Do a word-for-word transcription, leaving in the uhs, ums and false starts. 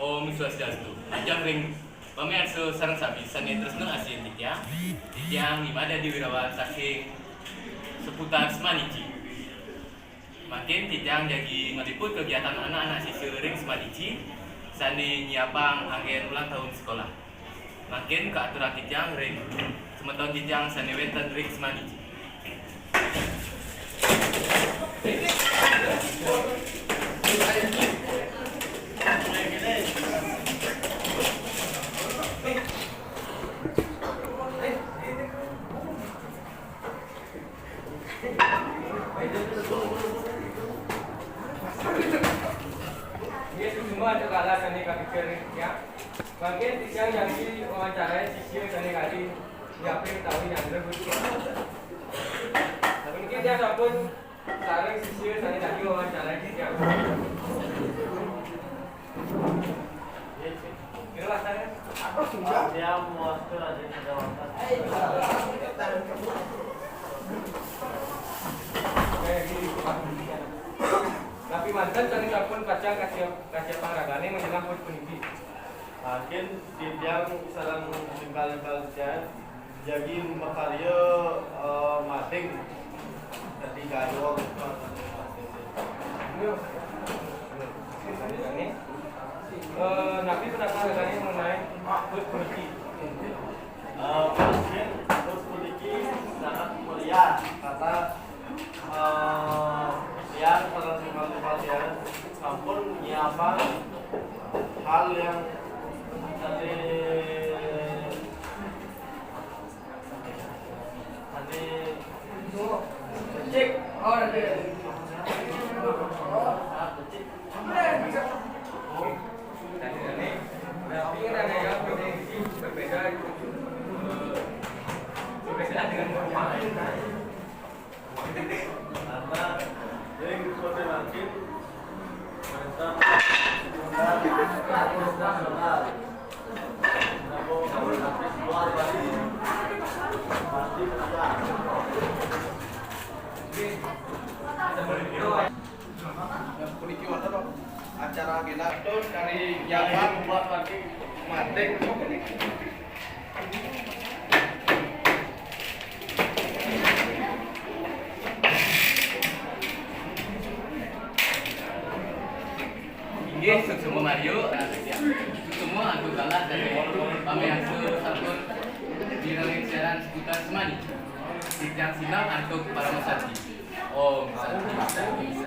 Om Swastiastu. Majeng ring pamiarsa sareng sami sane tresna asihin titiang. Titiang Imada Di Wirawan saking seputar Semanici. Mangkin titiang jagi ngliput kegiatan anak-anak sisya ring Semanici sane nyiapang anggen ulang tahun sekolah. Mangkin kaaturan titiang ring semeton titiang sane wenten ring Semanici. Nggih, suksma antuk galah sane kapikirin titiang. Mangkin titiang jagi wawancarai sisya sane kadi nyiapin utawi nyandra, Bu. Mungkin titiang sampun sareng sisya sane kadi wawancarai titiang. Kira wastane? Aku sudah. Dia mau wasta aja sudah wasta. Tapi manten sane sampun pacang kasiap, kasiapang ragane menjelang put puniki. Mangkin titiang sareng timpal-timpal titiang jagi makarya, eh, mading. Dadi gayung. Eh, napi pendapat ragane mengenai put puniki? Eh, mungkin put puniki sangat meriah karena, eh, yang terlibat-libat ya sampun nyiapang hal yang tadi, tadi cek. Oh, ada. Puniki wonten acara gelar dari Japan buat lagi matik. Inggih, suksma Mario. Suksma antuk galah dari pamiarsa sampun mireng siaran seputar Semani. Titiang sinau antuk parama santi. Om Santi.